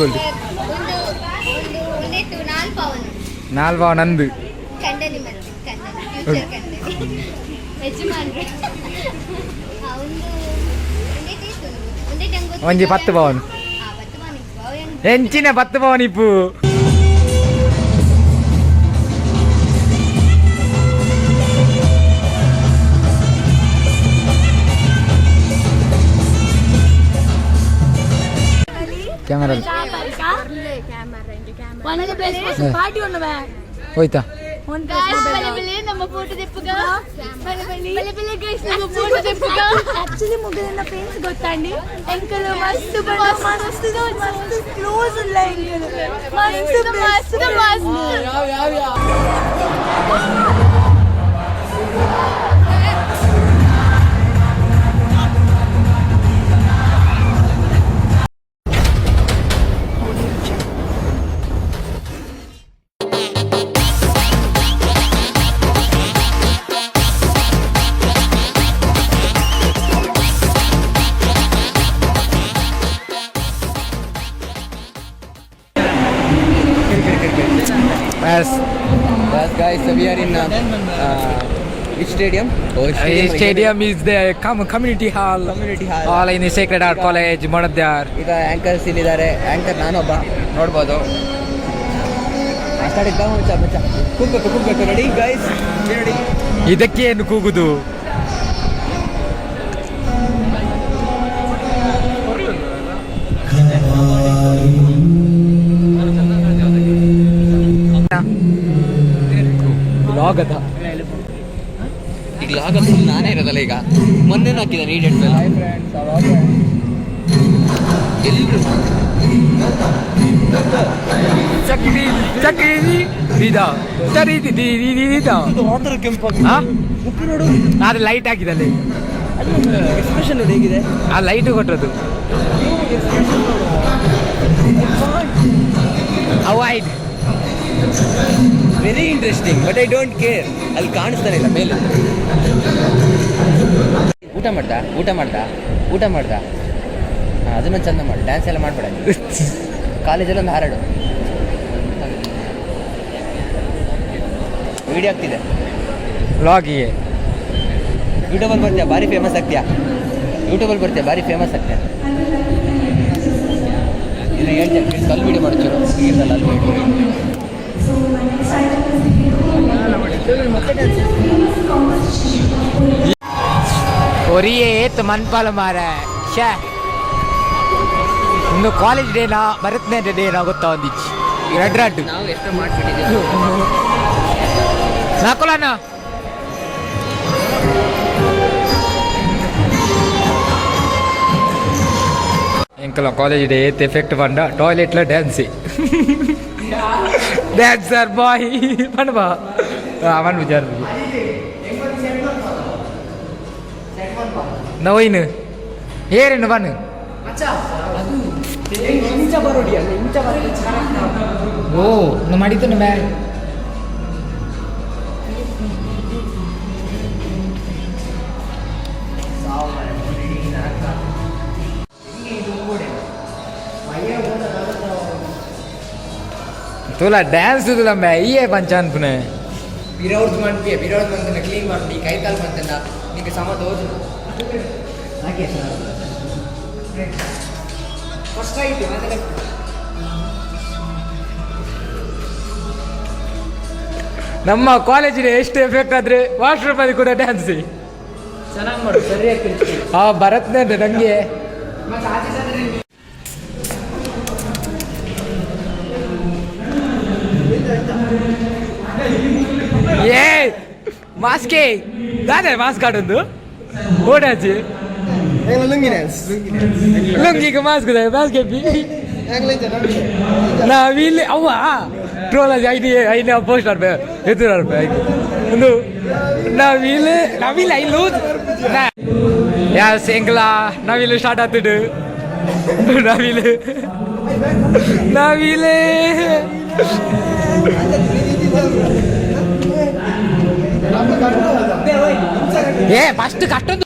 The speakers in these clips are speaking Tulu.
ಗೋಲ್ಡ್. ಒಂದು ಒಂದು ಒಂದೇಟು ನಾಲ್ ಪವನ್. ನಾಲ್ ಪಾವನ್ ನಂದು. ಕಂಡನಿ ಮತ್ತೆ ಕಂಡನಿ, ಫ್ಯೂಚರ್ ಕಂಡನಿ, ಯಜಮಾನ್ರು. ಆ, ಒಂದು ಒಂದೇಟು ಇತ್ತು, ಒಂದೇಟು ಹಂಗೆ ಗೊತ್ತಿಲ್ಲ. ಒಂಜಿ 10 ಪವನ್. ಆ, 10 ಪವನ್ ಇತ್ತು ಅವು ಹೆಂಗ್? ಎಂಚಿನ 10 ಪವನ್ ಇಪ್ಪು? ಕ್ಯಾಮರಾ. ಹೋಯ್ತಾ? ನಮ್ಮ ಫೋಟೋ ತೆಪ್ಪುಗ, ಬಲೆ ಬಲೆ ಗೈಸ್, ನಮ್ಮ ಫೋಟೋ ತೆಪ್ಪುಗ. ಆಕ್ಚುಲಿ ಮುಗಿದ ಫ್ರೆಂಡ್ಸ್ ಗೊತ್ತಾಂಡಿ, ಎಂಕಲ್ ಮಸ್ತ್ ಮಸ್ತ್ ಮಸ್ತ್ ಕ್ಲೋಸ್ ಉಲ್ಲ, ಎಂಕಲ್ ಮಸ್ತ್ ಮಸ್ತ್ ಮಸ್ತ್. Yes. Yes, guys, we are in which stadium? Oh, Stadium is the community hall. Community hall. Hall in Sacred Heart College, Manadyar. ಈಗ ಆ್ಯಂಕರ್ಸ್ ಇಲ್ಲಿದ್ದಾರೆ. ಆ್ಯಂಕರ್ ನಾನೊಬ್ಬ ನೋಡ್ಬೋದು. ಸ್ಟಾರ್ಟ್ ಮಚ್ಚ, ಮಚ್ಚ, ಕೂಗ್ಬೇಕು, ಕೂಗ್ಬೇಕು. Ready guys, ready? ಇದಕ್ಕೆ ಏನು ಕೂಗುದು? ಬ್ಲಾಗ್ ಅದ. ಈಗ ಲಾಗ್ ನಾನೇ ಇರೋದಲ್ಲ. ಈಗ ಮೊನ್ನೆ ಹಾಕಿದ್ದಾನೆ ಈ ಡೇಟ್ ಮೇಲೆ ಎಲ್ಲರೂ. ಚಕ್ರಿ ಚಕ್ರಿ ದಿದ ಸರಿ the the the the the. ಹಾ? ಅದು ಲೈಟ್ ಹಾಕಿದಲ್ಲಿ. ಎಕ್ಸ್ಪ್ರೆಷನ್ ನೋಡಿ ಹೇಗಿದೆ. ಆ ಲೈಟ್ ಕೊಟ್ಟದ್ದು. Avoid. Very interesting, but I don't care. ಅಲ್ಲಿ ಕಾಣಿಸ್ತಾನೆ ಇಲ್ಲ ಮೇಲೆ. ಊಟ ಮಾಡ್ದಾ, ಊಟ ಮಾಡ್ದಾ, ಊಟ ಮಾಡ್ದಾ? ಹಾಂ, ಅದನ್ನು ಚಂದ ಮಾಡು. ಡ್ಯಾನ್ಸ್ ಎಲ್ಲ ಮಾಡಬೇಡ. ಕಾಲೇಜಲ್ಲಿ ಒಂದು ಹಾರಾಡು. ವಿಡಿಯೋ ಆಗ್ತಿದೆ. ವ್ಲಾಗಿಗೆ. ಯೂಟ್ಯೂಬಲ್ಲಿ ಬರ್ತೀಯಾ, ಭಾರಿ ಫೇಮಸ್ ಆಗ್ತೀಯಾ. ಯೂಟ್ಯೂಬಲ್ಲಿ ಬರ್ತೀಯಾ, ಭಾರಿ ಫೇಮಸ್ ಆಗ್ತೀಯಾ. ಇದು ಹೇಳ್ತೇನೆ, ಅಲ್ಲಿ ವಿಡಿಯೋ ಮಾಡ್ತೀರೋ ಅಲ್ಲಿ. ಒರಿಯೇ ಏತ್ ಮನ್ಪಾಲ ಮಾರ. ಶ್ಯಾ, ಒಂದು ಕಾಲೇಜ್ ಡೇನಾ, ಭರತನಾಟ್ಯ ಡೇನಾ ಗೊತ್ತಾ ಒಂದಿಚ್ಚಿ ರಡ್ ರಡ್. ನಾವು ಎಷ್ಟೋ ಮಾಡ್ಬಿಟ್ಟಿದ್ದೀವಿ. ನಾಕೊಲನ. ಎಂಕಲ ಕಾಲೇಜ್ ಡೇ ಏತ್ ಎಫೆಕ್ಟ್ ಪಂಡ ಟಾಯ್ಲೆಟ್ಲ ಡ್ಯಾನ್ಸಿ ಡ್ಯಾನ್ಸರ್ ಬಾಯ್ ಪಂಡ ಅವನ್ ವಿಚಾರ ನವೀನ್ ಏರೇನು ಬನ್ನು. ಓ ಮಾಡಿದ್ದು ಮ್ಯಾ. ತುಲ ಡ್ಯಾನ್ಸ್ ತುಲ ಮ್ಯಾ ಇಯೇ ಪಂಚಾನ್ ಪುನೆ. ಬಿರೌರ್ದು ಮನ್ಪಿಯ, ಬಿರೌರ್ದು ಮಂತನ ಕ್ಲೀನ್ ಮಾಡಿ ಕೈತಾಲ್ ಮಂತನ ನಿಂಗೆ ಸಮ ತೋಜು. ಫಸ್ಟ್ ಆಯ್ತು ಮತ್ತೆ. ನಮ್ಮ ಕಾಲೇಜಿನ ಎಷ್ಟು ಎಫೆಕ್ಟ್ ಆದ್ರೆ ವಾಶ್ರೂಮ್ ಅಲ್ಲಿ ಕೂಡ ಡ್ಯಾನ್ಸ್. ಚೆನ್ನಾಗಿ ಮಾಡು, ಸರಿಯಾಗಿ. ಆ ಭರತನಾಟ್ಯ ನಂಗೆ. ಏ ಮಾಸ್ಕೆ ದಾದೆ, ಮಾಸ್ಕ್ ಆಡೊಂದು ಓಡಾಚಿ. ಲುಂಗಿಗೆ ಮಾಸ್ಕ್, ಮಾಸ್ಕ್ ಎಪ್ಪಿ. ನಾವಿಲ್ಲಿ ಅವ್ವ ಟ್ರೋಲ್ ಐದು ಐದು ಪೋಸ್ಟ್ ಆಡ್ಬೇ ಎದುರು ಆಡ್ಬೇ ಒಂದು ನಾವಿಲ್ಲಿ ನಾವಿಲ್ಲ I lose ಯಾಸ್. ಎಂಗ್ಲಾ ನಾವಿಲ್ಲಿ ಸ್ಟಾರ್ಟ್ ಆಗ್ತಿಡು. ನಾವಿಲ್ಲಿ ನಾವಿಲ್ಲಿ. ಏ ಫಸ್ಟ್ ಕಟ್ಟೊಂದು.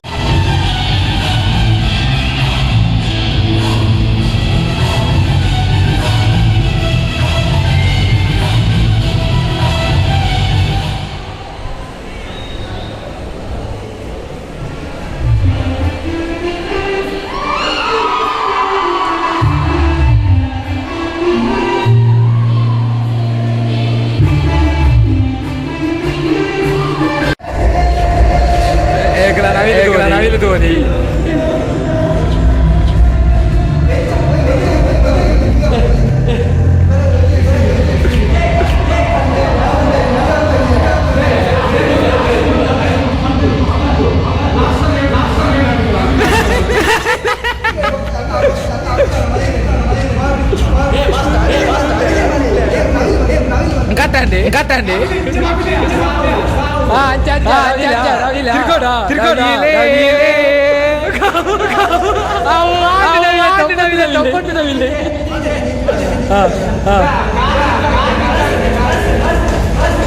ಕಟ್ಟಂಡಿ ಕಟ್ಟಂಡಿ. ಅಂಚ ಅಂಚ ಅಂಚ ತಿರ್ಗೋಡ ತಿರ್ಗೋಡ.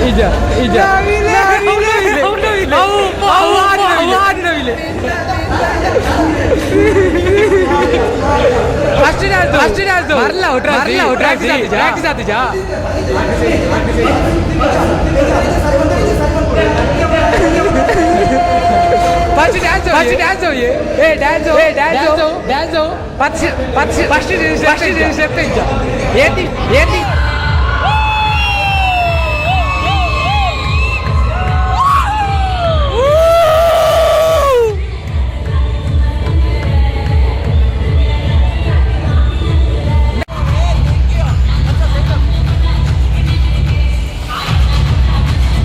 ಇಜ ಇಜ ಫಸ್ಟ್ ಡ್ಯಾನ್ಸ್, ಫಸ್ಟ್ ಡ್ಯಾನ್ಸ್ ಬರಲ್ಲ. ಬರಲ್ಲ, ಪ್ರಾಕ್ಟೀಸ್ ಪ್ರಾಕ್ಟೀಸ್ ಆತಿಜಾ? First dance, first dance. ಏ ಡ್ಯಾನ್ಸ್, ಏ dance, dance. First first first first step ಇಜ್ಜ. ಏತಿ ಏತಿ.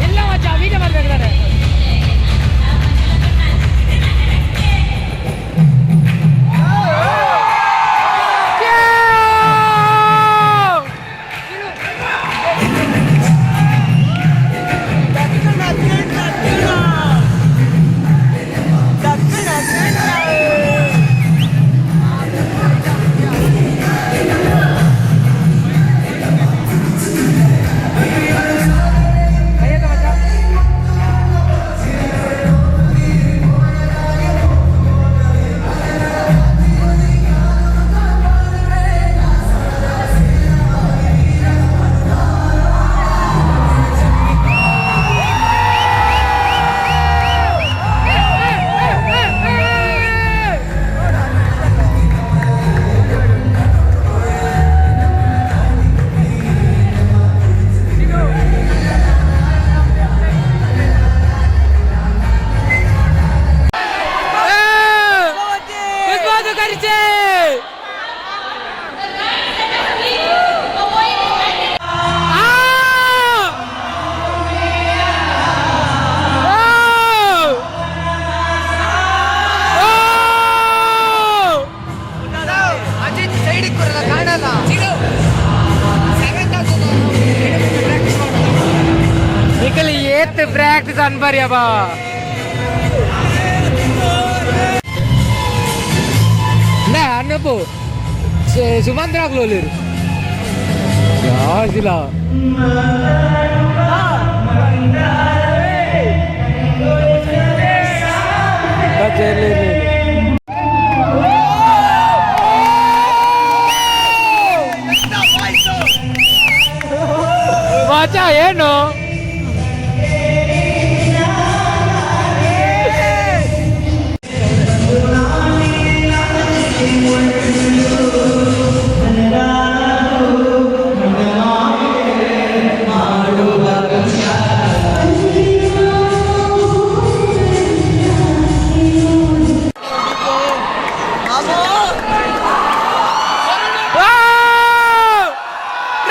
ಇಲ್ಲ ಮಚ್ಚ, ವೀಡಿಯೋ ಮಾಡ್ಬೇಕು ನಾನು. ಕರಿಚೆ. ನಿಖಲ್ ಏತ್ ಪ್ರಾಕ್ಟೀಸ್ ಅನ್ಬರ್ಯಬಾ. ಅನ್ನಪ್ಪು ಸುಮಂತ್ರಾಗ್ಲು ಯಾಸಿಲ್ಲ. ಮಚ ಏನು?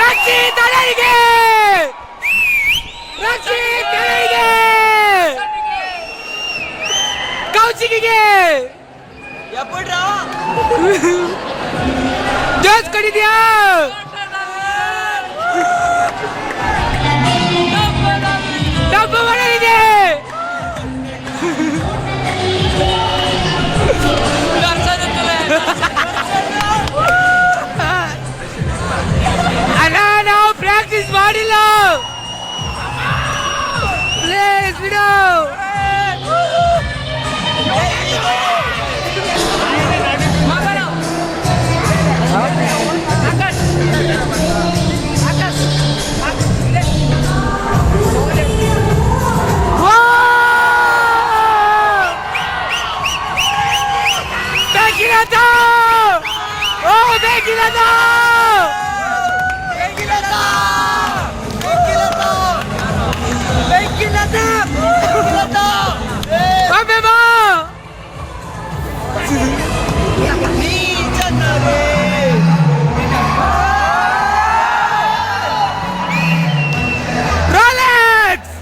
ರಕ್ಷಿತ್ ಅಳರಿಗೆ, ರಕ್ಷಿತ್ ಅಳರಿಗೆ, ಕೌಶಿಕಿಗೆ ಜೋಸ್ ಕಡಿದ್ಯಾ? ಡಬ್ಬು ಮಾಡಲಿದೆ. ಅಣ್ಣ, ನಾವು ಪ್ರಾಕ್ಟೀಸ್ ಮಾಡಿಲ್ಲ, ಪ್ಲೀಸ್ ಬಿಡು. ಬೆಂಕಿಲತ! ಓ ಬೆಂಕಿಲತ! ಬಾಂಬೆ ಬಾ. ರೋಲೆಕ್ಸ್.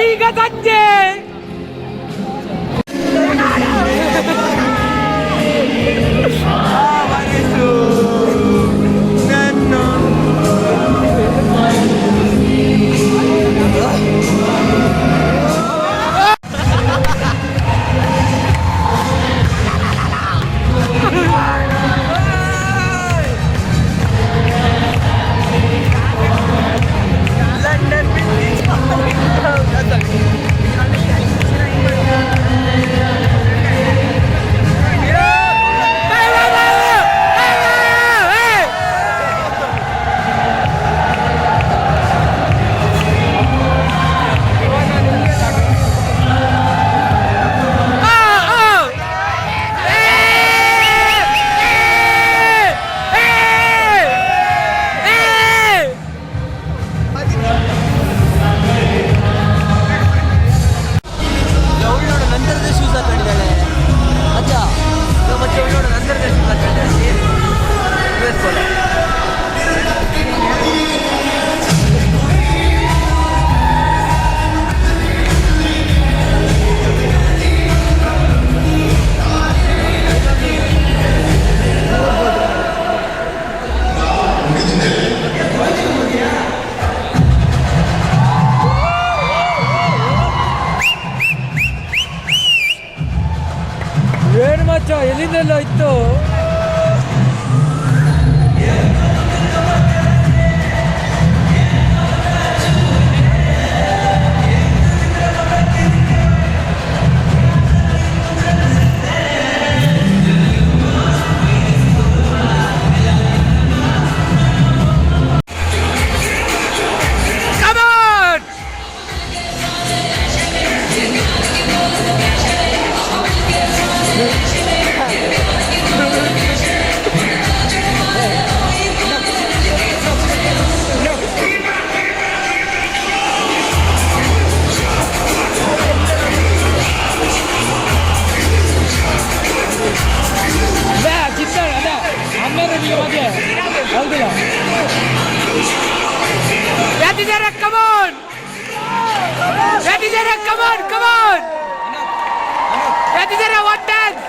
ಈಗ ಸಂಜೆ. ಅವಳು ನೋಡು, ನಂತರದ ಶೂಸ್ ಹಾಕೊಂಡಿದ್ದಾಳೆ ಅಜ್ಜ. ಮತ್ತೆ ಅವಳು ನೋಡು, ನಂತರದ ಶೂಸ್ ಹಾಕೊಂಡಿದ್ದಾಳೆ. ಏನು ಮಚ್ಚ, ಎಲ್ಲಿಂದೆಲ್ಲ ಇತ್ತು? Come on! ಬಾ, ಚಿತ್ತ ಅದ ಅಮ್ಮರು ನೀವು ಮಧ್ಯೆ ಹೌದಿಲ್ಲ. ಯಾತಿದಾರ? Come on ಯಾತಿದಾರ, come on, come on ಯಾತಿದಾರ, what dance.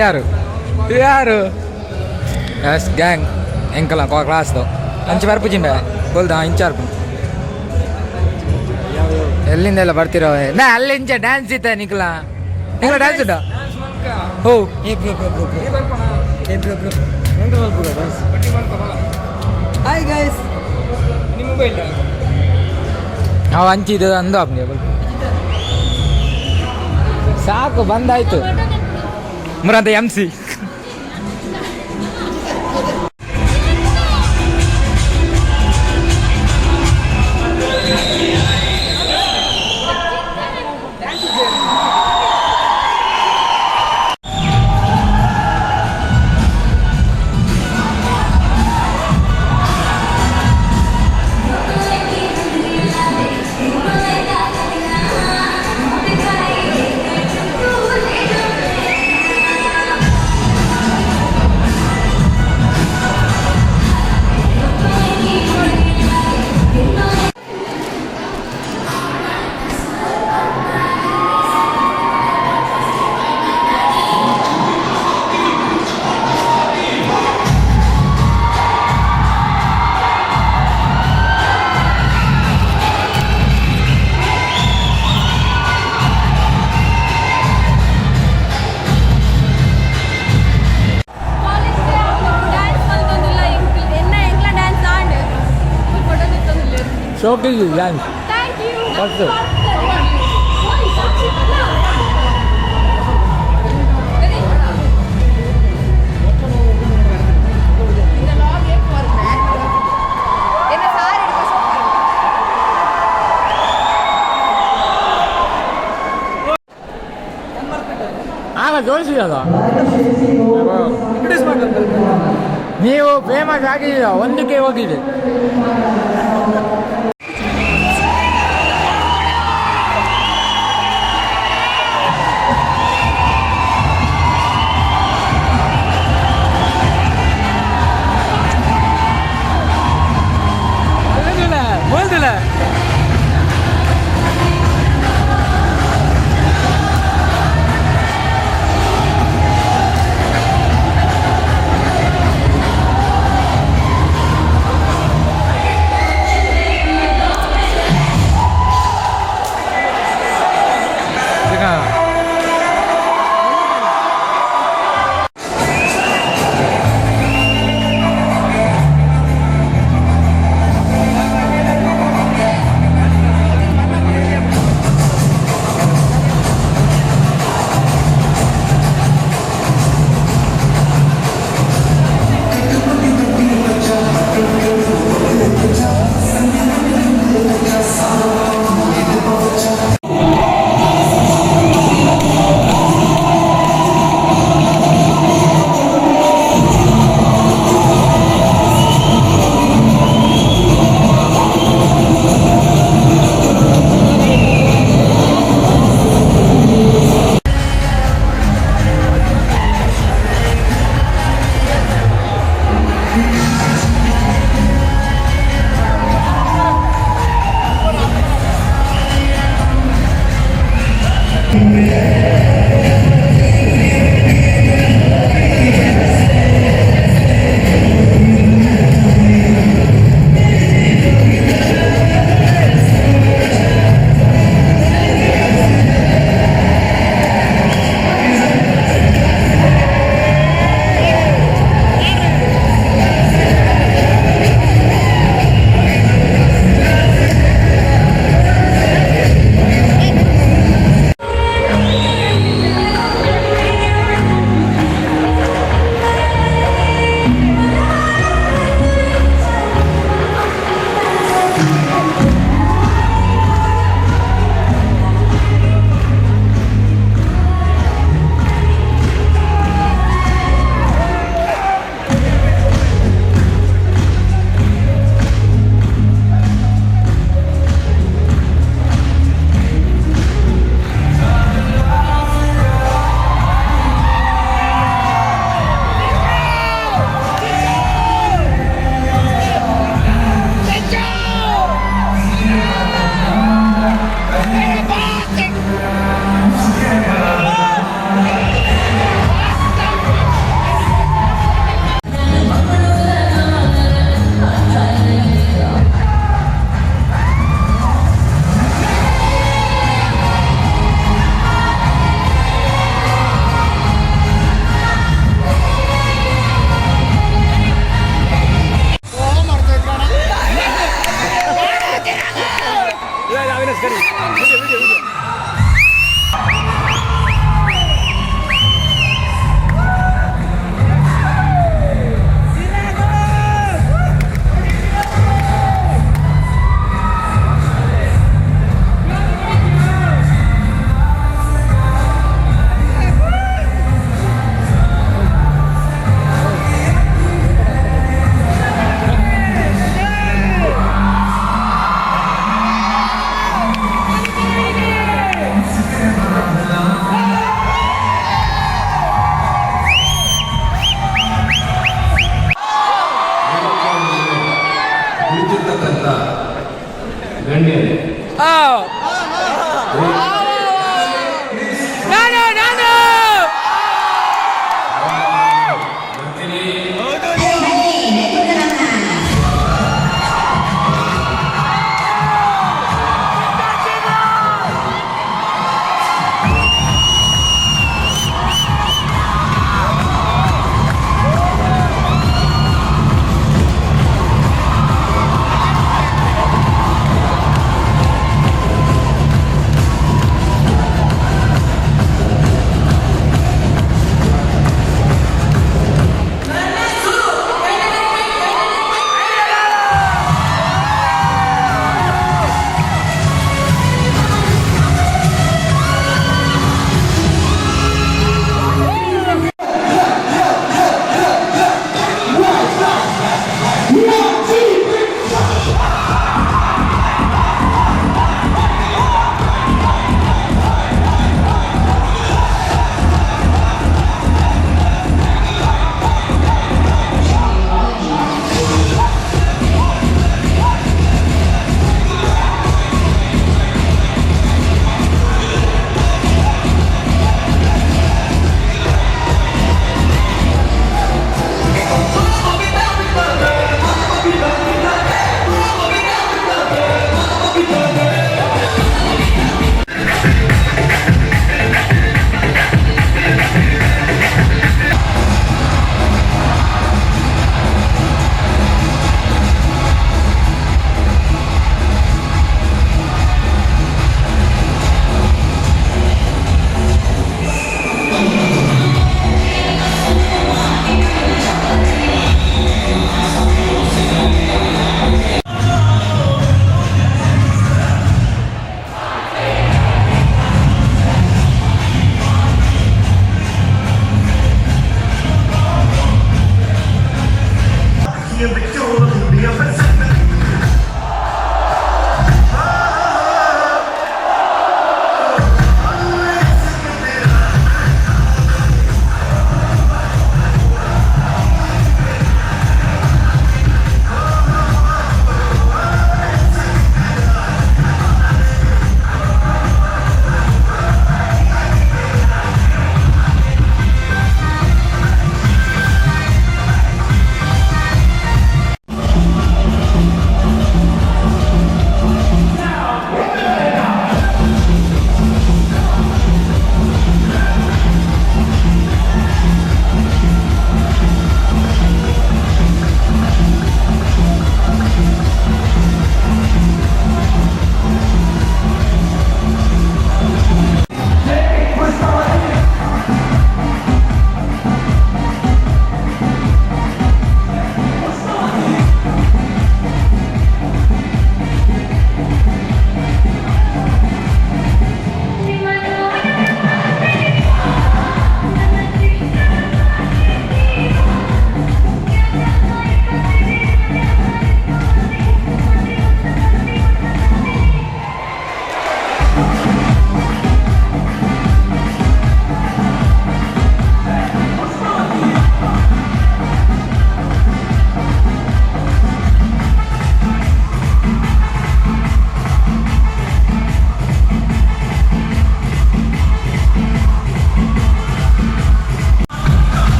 ಯಾರು ಯಾರು ಎಸ್ ಗ್ಯಾಂಗ್ ಎಂಕಲ ಕ್ಲಾಸ್ದು ಅಂಚೆ ಬರ್ಪುಜಿಂಬೆ ಬೋಲ್ದ ಇಂಚಾರ್ಪು ಎಲ್ಲಿಂದ ಎಲ್ಲ ಬರ್ತಿರೋ ನಾ ಅಲ್ಲಿ ಇಂಚೆ ಡ್ಯಾನ್ಸ್ ಇತ್ತ ನಿಕ್ಲ ನಿಕ್ಲ ಡ್ಯಾನ್ಸ್ ಉಂಟಾ ಓ ಏ ಬ್ರೋ ಬ್ರೋ ಬ್ರೋ ಬ್ರೋ ಏ ಬ್ರೋ ಬ್ರೋ ಹಾಯ್ ಗೈಸ್. ನಾವು ಹಂಚಿದ್ದು ಅಂದು ಅಪ್ನಿ ಸಾಕು ಬಂದಾಯ್ತು ಮುರಂತ ಎಮ್ ಸಿ. ಡ್ಯಾನ್ಸ್ ಮಲ್ತೊಂದುಲ್ಲ ಎಂಕ್ಲ ಎನ್ನ ಎಂಕ್ಲ ಡ್ಯಾನ್ಸ್ ಆಂಡ್ ಫೋಟೋ ತೆತ್ತೊಂದುಲ್ಲ. ಶೋಕಿಗೆ ಡ್ಯಾನ್ಸ್. Thank you. First. ಆಗ ತೋರಿಸಿದಲ್ಲ ನೀವು ಫೇಮಸ್ ಆಗಿದ್ದೀರ ಒಂದಕ್ಕೆ ಹೋಗಿದೆ. ಬೋಲ್ದಿಲ್ಲ. ಕರಿ ವಿಡಿಯೋ ವಿಡಿಯೋ ವಿಡಿಯೋ. ಕುಳಿತಿರ್ತಕ್ಕಂಥ ಗಣ್ಯರೇ, ಆ ನಾನು ನಾನು ಬರ್ತೀನಿ.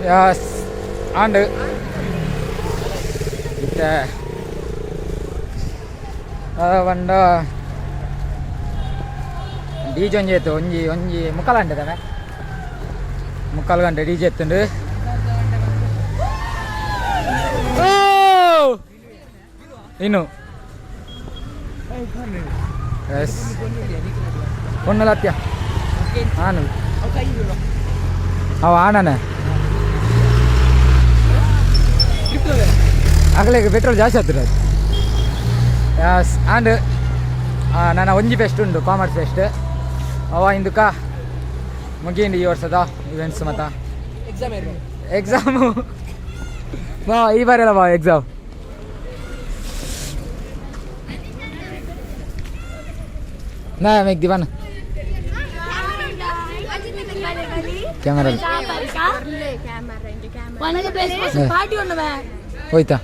Yes and ಇತ್ತೆ ಪಂಡ ಡಿಜೆ ಒಂಜಿ ಇತ್ತು ಒಂಜಿ ಒಂಜಿ ಮುಕ್ಕಾಲು ಗಂಟೆ ತಾನೆ, ಮುಕ್ಕಾಲು ಗಂಟೆ ಡಿಜೆ ಎತ್ತುಂಡು. ಓ ಇನ್ನು ಎಸ್ ಒನ್ನಲತ್ಯ ಆನು ಅವ ಆನನೆ ಅಗಲಿಗೆ ಪೆಟ್ರೋಲ್ ಜಾಸ್ತಿ ಆಗ್ತದೆ. ಎಸ್ ಆ್ಯಂಡ್ ನನ್ನ ಒಂಜಿ ಫೆಸ್ಟ್ ಉಂಡು, ಕಾಮರ್ಸ್ ಫೆಸ್ಟ್. ಅವ ಇಂದುಕ ಮುಗಿಂಡು ಈ ವರ್ಷದ ಇವೆಂಟ್ಸ್ ಮತ್ತ ಎಕ್ಸಾಮು ಬಾ, ಈ ಬಾರಿ ಅಲ್ಲ ಬಾ ಎಕ್ಸಾಮ್. ನಾ ಮೇಕ್ ದಿವಾನ ಕ್ಯಾಮರಾ ಹೋಯ್ತಾ?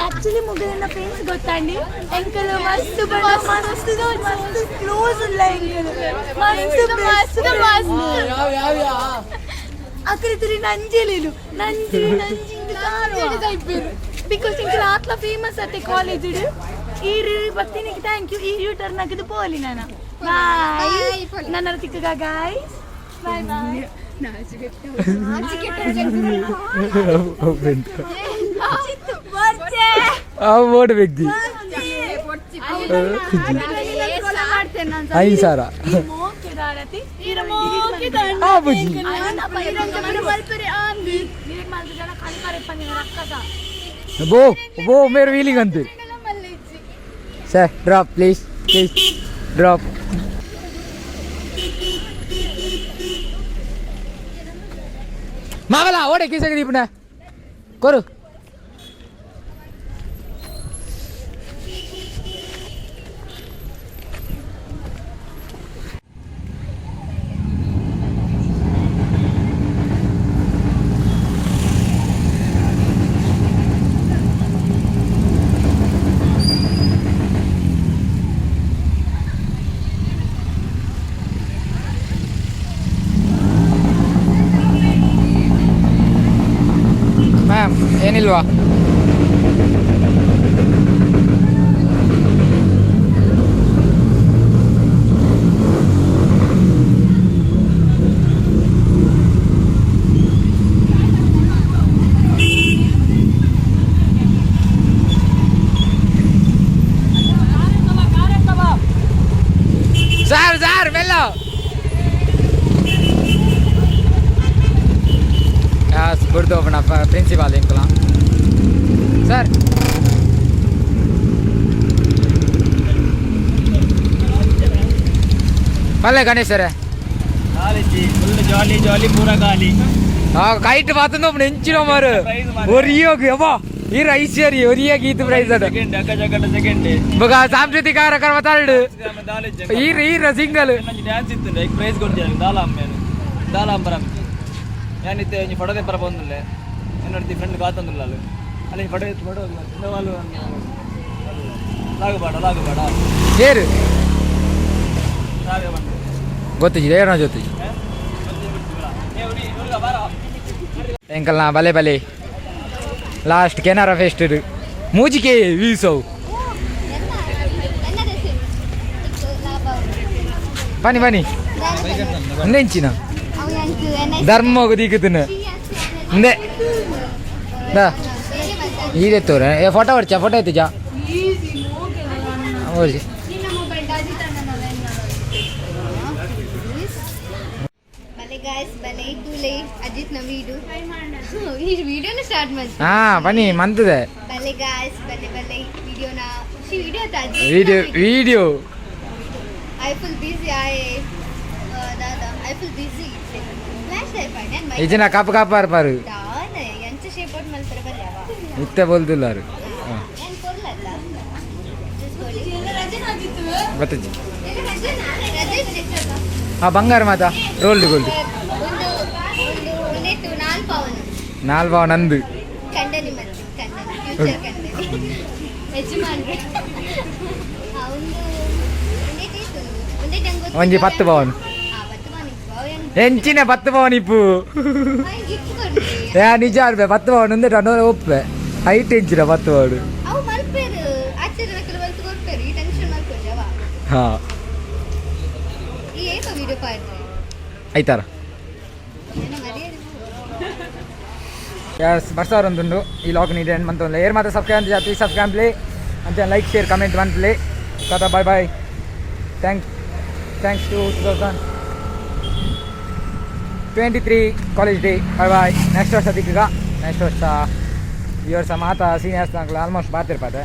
ಆಕ್ಚುಲಿ ಮುಗಿದ ಫ್ರೆಂಡ್ಸ್ ಗೊತ್ತಾಂಡಿ ಎಂಕಲ್ ಮಸ್ತ್ ಮಸ್ತ್ ಮಸ್ತ್ ಕ್ಲೋಸ್ ಉಲ್ಲ ಎಂಕಲ್ ಮಸ್ತ್ ಮಸ್ತ್ ಮಸ್ತ್ ಅಕ್ರಿತಿರಿ ನಂಜೇಲೇನು ನಂಜಿ ನಂಜಿ because ಎಂಕಲ್ ಆತ್ಲ ಫೇಮಸ್ ಅತ್ತೆ ಕಾಲೇಜ್. ಈ ಬತ್ತಿನಿಗೆ thank you. ಈ ಯೂಟರ್ನ್ ಹಾಕಿದ್ದು ಪೋಲಿ ನಾನು. ಬಾಯ್ ನನ್ನ ತಿಕ್ಕಗ ಗಾಯ್ಸ್, ಬಾಯ್ ಬಾಯ್. ಓಡ್ ವ್ಯಕ್ತಿ 5,000 ಆ ಬುಜ್ಜಿ. ಬೋ ಬೋ ಮೇರೆ ವೀಲಿಂಗ್ ಅಂತೆ. Sir drop please, please drop. ಮಾವಲ ಓಡೆ ಕೀಸಗೆ ದೀಪನ ಕೊರು. ಮ್ಯಾಮ್ ಏನಿಲ್ವಾ? ಸರ್ ಸರ್ ಮೆಲ್ಲ ಬುಡ್ದು ಓಪನ್ ಪ್ರಿನ್ಸಿಪಾಲ್ ಎಂಕಲ ಸರ್. ಪಲ್ಲೆ Ganesh sir. Full jolly jolly ಪೂರ ಖಾಲಿ. ಕೈಟ್ ಮಾತಂದು ನೆಂಚಿನ ಮಾರು ಒರಿಯೋಗ್ ಯವ್ವ ಈ ರೈಸ್ ಸರಿ ಒರಿಯಾಗ ಈತು ಪ್ರೈಸ್ ಅದ. ಸೆಕೆಂಡ್ ಅಕ್ಕ ಜಗಡ ಸೆಕೆಂಡ್. ಬೊಕ ಸಾಂಸ್ಕೃತಿಕ ಕಾರ್ಯಕ್ರಮ ತರ್ಡ್. ಈರ್ ಈರ ಸಿಂಗಲ್. ಡ್ಯಾನ್ಸ್ ಇತ್ತು, ಪ್ರೈಸ್ ಕೊಡ್ತೀನಿ ದಾಲ ಅಮ್ಮೇನು ದಾಲ ಅಂಬರ ಯಾನಿತ್ತೆ ಒಂಜಿ ಫೋಟೋ ಪೇಪರ್ ಬಂದಿಲ್ಲ എന്നോട് ಫ್ರೆಂಡ್ ಕಾತಂದಿಲ್ಲ ಅಲ್ಲಿ ಅಲ್ಲಿ ಫೋಟೋ ಫೋಟೋ వాళ్ళు ಲಾಗಬೇಡ ಲಾಗಬೇಡ. ಏರು ರಾಗ ಬಂದು ಗೊತ್ತಿಜಿ ಏನ ಜೊತೆ ಎಂಕಲ್ನ ಬಲೆ ಬಲೆ ಲಾಸ್ಟ್ ಕೆನರಾ ಫೆಸ್ಟ್ ಮೂಜಿಕೆ ವೀಸವು. ಬನ್ನಿ ಬನ್ನಿ ನೆಂಚಿನ ಧರ್ಮೋಗ ದಿಕ್ಕುತ್ತಿನ ಇಂದೆ ದಾ ಈದೆ ತೋರೆ ಏ ಫೋಟೋ ಹೊಡ್ಚಾ ಫೋಟೋ ಎತ್ತಿಜಾ ಹೊಡ್ಚಿ. ಗಾಯ್ಸ್, ಬಲೆ ತೂಲೆ ಅಜಿತ್ ನ ವೀಡಿಯೋ. ಈ ವಿಡಿಯೋನ ಸ್ಟಾರ್ಟ್ ಮಾಡಿ. ಹಾ, ಬನ್ನಿ ಮಂತದೆ. ಬಲೆ ಗಾಯ್ಸ್, ಬಲೆ ಬಲೆ ವಿಡಿಯೋನ she video. Video video. I full busy I Dada, I full busy flash life I. ಇಜಿನ Kapu Kapu ಇರ್ಪಾರು. ದಾದ ಎಂಚ ಶೇಪ್ ಔಟ್ ಮಲ್ಪರೆ ಬಲ್ಯವ. ಇತ್ತೆ ಬೋಲ್ದುಲ್ಲಾರು. ಏನ್ ಕೊರ್ಲಲ್ಲ. ಗೊತ್ತಜ್ಜಿ. ರಜೆ. ಆ ಬಂಗಾರ ಮಾತ ರೋಲ್ಡ್ ಗೋಲ್ಡ್. ಒಂದು ಒಂದು ಒಂದೇಟು ನಾಲ್ ಪವನ್. ನಾಲ್ ಬಾವ ನಂದು. ಕಂಡನಿ ಮತ್ತೆ ಕಂಡನಿ, ಫ್ಯೂಚರ್ ಕಂಡನಿ, ಯಜಮಾನ್ರೆ. ಒಂದು ಒಂದೇಟು ಇತ್ತು ಒಂದೇಟು ಹಂಗೆ. ಒಂಜಿ ಪತ್ತು ಪವನ್. ಆ 10 ಪವನ್ ಇತ್ತು. ಎಂಚಿನ 10 ಪವನ್ ಇಪ್ಪು? ಗಿಫ್ಟ್ ಕೊಡ್ರಿ. ಏ ನಿಜ ಅರ್ಬೆ, 10 ಪವನ್ ಒಂದೇ ಅನ್ನೋರೆ ಒಪ್ಪೆ. ಹೈಟ್ ಎಂಚಿನ 10 ಪವನ್? ಅವು ಮಲ್ಪೇರು ಆಚರಣೆ ಮಲ್ತು ಕೊಡ್ಪೇರು. ಈ ಟೆನ್ಷನ್ ಮಲ್ಪೊಡ್ಡವ. ಹಾ. ಈ ಏಕ ವಿಡಿಯೋ ಪಾಡ್ರಿ. ಆಯ್ತಾರ. ಏನೋ ಮರ್ಯಾದೆ. ಎಸ್, ಬರ್ಸಾರ್ ಒಂದುಂಡು. ಈ ಲಾಗ್ ನೀಡಿ ಎಂಡ್ ಮಂತೊಂದು ಏರ್ ಮಾತ್ರ ಸಬ್ಸ್ಕ್ರೈಬ್ ಅಂತ ಪ್ಲೀಸ್ ಸಬ್ಸ್ಕ್ರೈಬ್ ಪ್ಲೇ ಅಂಚೆ ಲೈಕ್ ಶೇರ್ ಕಮೆಂಟ್ ಮನ್ಪ್ಲೆ. Tata, bye bye. Thanks to 2023 college day. Bye bye. Next ವರ್ಷ ದಿಕ್ಕಗ. ನೆಕ್ಸ್ಟ್ ವರ್ಷ. ಈ ವರ್ಷ ಮಾತಾ ಸೀನಿಯರ್ಸ್ ಆಲ್ಮೋಸ್ಟ್ ಬಾತಿರ್ಪಾತೆ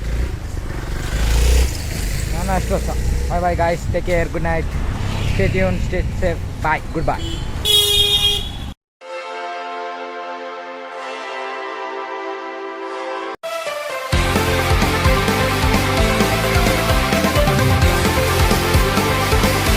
ನಾನು. ಅಷ್ಟು ವರ್ಷ. Bye bye guys, take care, good night, stay tune, stay safe, bye, good bye.